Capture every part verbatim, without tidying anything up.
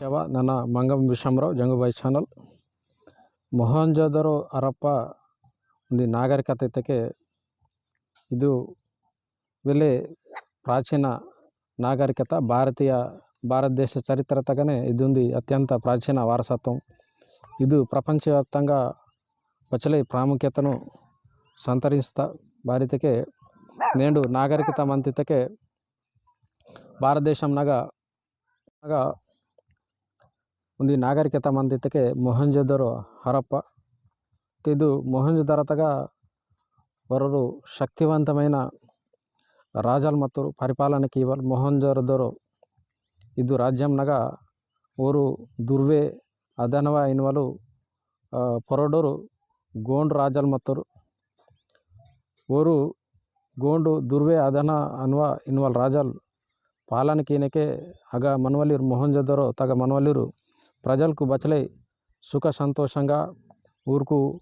सेवा नना मंगम विषमराव जंगुबाई channel। मोहनजोदड़ो हरप्पा उंदी नागरिकता इतके इदु वेले प्राचीन नागरिकता। भारतीय, भारत देश चरित्र तगने इदुंदी अत्यंत प्राचीन वारसत्वम। इदु प्रपंचव्याप्तंगा बचले प्रामुख्यतनु संतरिस्ता। बारितके नेंडु नागरिकता मंतितके भारत देशम नगा, नगा उंदी नागरिकता मंदितके मोहनजोदड़ो हरप्पा। तेदु मोहनजोदड़ो तगा वरोरु शक्तिवंतमैन राजल मत्तुरु, परिपालन कीवल। मोहनजोदड़ो इदु राज्यम नगा ओरु दुर्वे अदनवा इनवलु, आ, पोरोडोरु गोंड राजल मत्तुरु। ओरु गोंडु दुर्वे अदना अनवा इनवल राजल पालन कीनेके अगा मनवलिर मोहनजोदड़ो तगा मनवलिरु प्रजलकु बचले सुख संतोषंगा ऊरकु,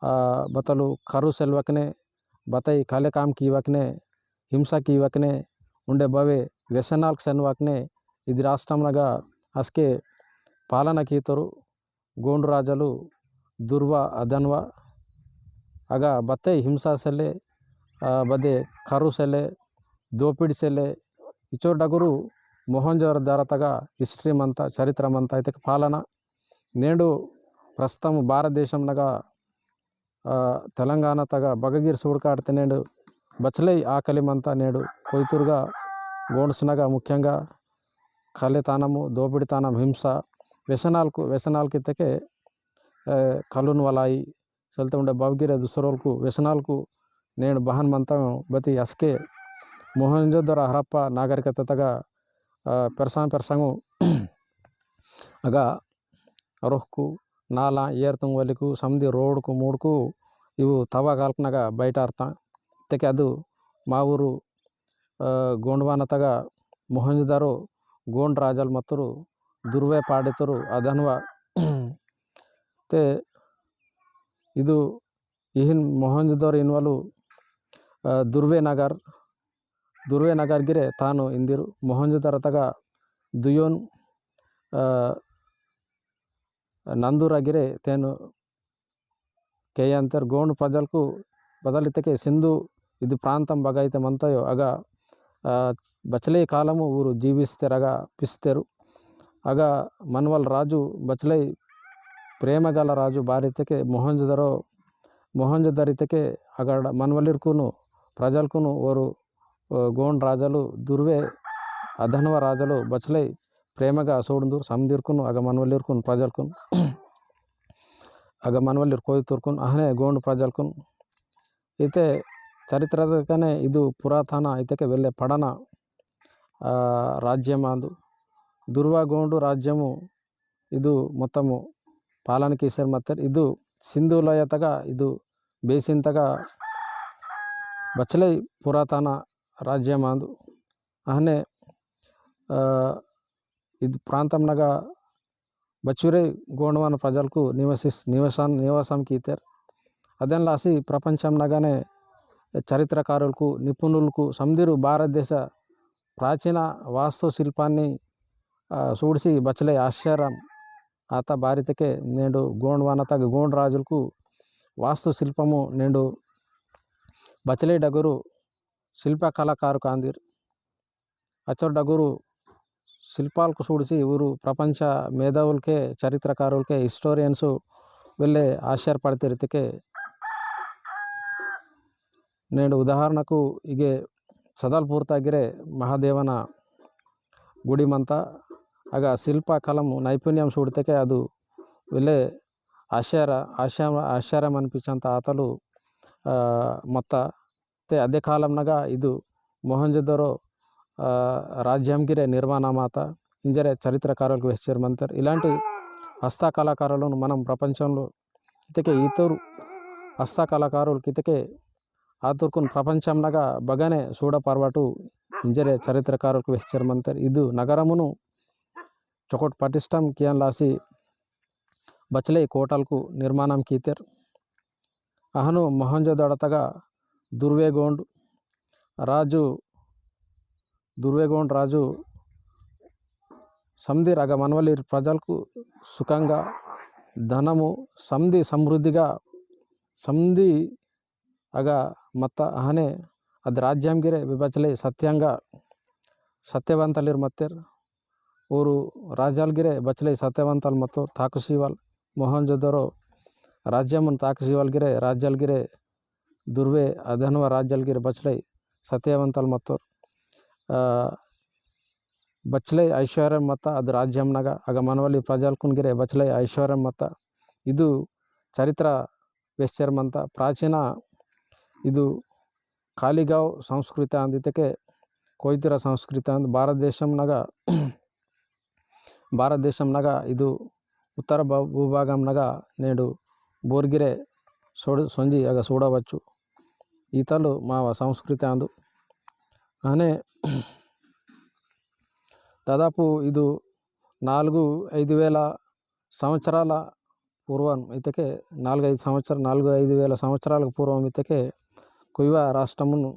आ, बतलु खरु सेलवकने, बतई काले काम कीवकने, हिंसा कीवकने, उंडे बवे व्यसनालक सेनवकने, इदि राष्ट्रम नगा असके पालन कीतोरु। गोंड राजलु दुर्वा अदनवा अगा बत्ते हिंसा सेले, आ, बदे खरु सेले, दोपिड़ी सेले, इचो डगुरु मोहनजोदड़ो तगा history मंता, चरित्र मंता इतके पालना। नेंडु प्रस्तम भारत देशम नगा, आ, तेलंगाना तगा बगगिर सूड़काटते नेंडु बचले आकली मंता। नेंडु कोइतुर्गा गोंड्स नगा मुख्यंगा कलेतानमु, दोपिड़ीतानम, हिंसा, व्यसनालकु, व्यसनालकु इतके, ए, कलुन वलाई, सलते उंडे बावगिरे दुसरोलकु, व्यसनालकु, नेंड बहन मंता बती असके, मोहनजोदड़ो हरप्पा नागरिकता तगा, आ, पेरसां पेरसांगु, अगा, रोहकु, नाला, एर तुंगवलिकु, समदी रोडकु, मूडकु, इवु तवा कालकनगा बैटारता। तेके अदु, मा ऊरु, अ, गोंडवाना तगा मोहनजोदड़ो गोंड राजल मत्तुरु दुर्वे पाड़ेतुरु अदनवा। ते इदु इहिन मोहनजोदड़ो इनवलु, अ, दुर्वे नगर, दुर्वे नगर गिरे तानु इंदिरु। मोहनजोदड़ो तगा दुयोन, अ, नंदुरा गिरे तेनु केयंतर। गोंड प्रजलकु बदलितके सिंधु इदु प्रांतम बगाइते मंतयो अगा, आ, बचले कालमु ऊरु जीविस्तेर अगा पिस्तेरु। अगा मनवल राजु बचले प्रेमगल राजु बारितके मोहनजोदड़ो, मोहनजोदड़ितके अगड़ मनवलिरकुनु प्रजलकुनु ओरु, अ, गोंड राजलु दुर्वे अदनवा राजलु बचले प्रेमगा सूडुंदुर समदिरकुनु अगा मनवलिरकुनु प्रजलकुनु। अगा मनवलिर कोइतुरकुन, अहने गोंड प्रजलकुन। इते चरित्रकने इदु पुरातन इतेके वेल्ले पड़ना, आ, राज्यमांदु। दुर्वा गोंडु राज्यमु इदु मोत्तमु पालन कीसेर मत्तेर। इदु सिंधु लोयतगा इदु बेसिनतगा बचले पुरातन राज्यमांदु। अहने, आ, इदु प्रांतमनगा बचुरे गोंडवान प्रजलकु निवसिस-, निवसन, निवासम कीतेर। अदेन लासी प्रपंचमनगाने चरित्रकारुलकु, निपुणुलकु, समदिरु भारत देश प्राचीन वास्तु शिल्पान्नि, आ, सूडसी बचले आश्चर्यम आता बारितके नेंडु गोंडवानतग गोंड राजुलकु वास्तु शिल्पमु नेंडु बचले डगुरु शिल्प कलाकारुकांदिर। अचोर डगुरु शिल्पालकु सूडसी ऊरु प्रपंच मेधावुलके, चरित्रकारुलके, historians वेल्ले आश्चर्यपड़तेर इतके। नेंडु उदाहरणकु इगे सदलपूर तगिरे महादेवना गुडी मंता। अगा शिल्प कलम नैपुण्यम सूडतेके अदु वेल्ले आश्चर्य, आश्चर्य, आश्चर्यम अनिपिंचंता आतलु, आ, मत्ता। ते अदे कालमनगा इदु मोहनजोदड़ो, आ, राज्यम गिरे निर्माण माता इंजरे चरित्रकारुलकु वेहचेर मंतेर। इलांटी हस्तकलाकारुलनु मनम प्रपंचंलो इतके इतुर हस्तकलाकारुलकु इतके आतुरकुन प्रपंचमनगा बगने सूड परवाटु इंजरे चरित्रकारुलकु वेहचेर मंतेर। इदु नगरमुनु चोकोट पटिष्टम कियान लासी बचले कोटलकु निर्माणम कीतेर। अहनु मोहनजोदड़तगा दुर्वेगोंड राजु, दुर्वेगोंड राजु समदीर अगा मनवलीर प्रजलकु सुखंगा, धनमु समदी समृद्धिगा, समदी अगा मत्ता अहने अद राज्यम गिरे बचले सत्यंगा सत्यवंतलिर मत्तेर। ऊरु राजाल गिरे बचले सत्यवंतल मत्तो ताकुसीवाल। मोहनजोदड़ो राज्यमन ताकुसीवाल गिरे, राज्याल गिरे दुर्वे अधनवा राज्याल गिरे बचले सत्यवंतल मत्तोर। आ, बचले ऐश्वर्य मत्ता अद राज्यम नगा, अग मनवली प्रजलकुन गिरे बचले ऐश्वर्य मत्ता। इदु चरित्र वेस्चर मंता। प्राचीन इदु कालिगाव संस्कृति आंद इतके कोइतुरा संस्कृति आंद। भारत देशम नगा, भारत देशम नगा इदु उत्तर भ-, भूभागम नगा नेडु बोर्गिरे सोड-, सोंजी अग सूडवच्चु। ईतलु माव संस्कृति आंदु। अने दादापु इदु नालुगु ऐदु वेला संवत्सराल पूर्वम इतके, नालुगु ऐदु संवत्सर-, नालुगु ऐदु वेला संवत्सरालकु पूर्वम इतके कुइवा राष्ट्रमुनु,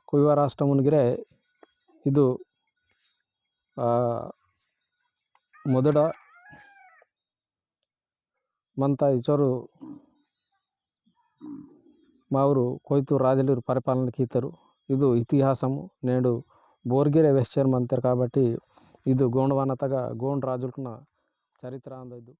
कुइवा राष्ट्रमुनु गिरे इदु, आ, मोदट मंता इचोरु मावरु कोइतु राजलीरु परिपालन कीतरु। इदु इतिहासमु। नेडु बोर्गिरे वेस्चर मंतेर काबट्टी इदु गोंडवानतगा गोंड राजुलकुना चरित्र आंदु इदु।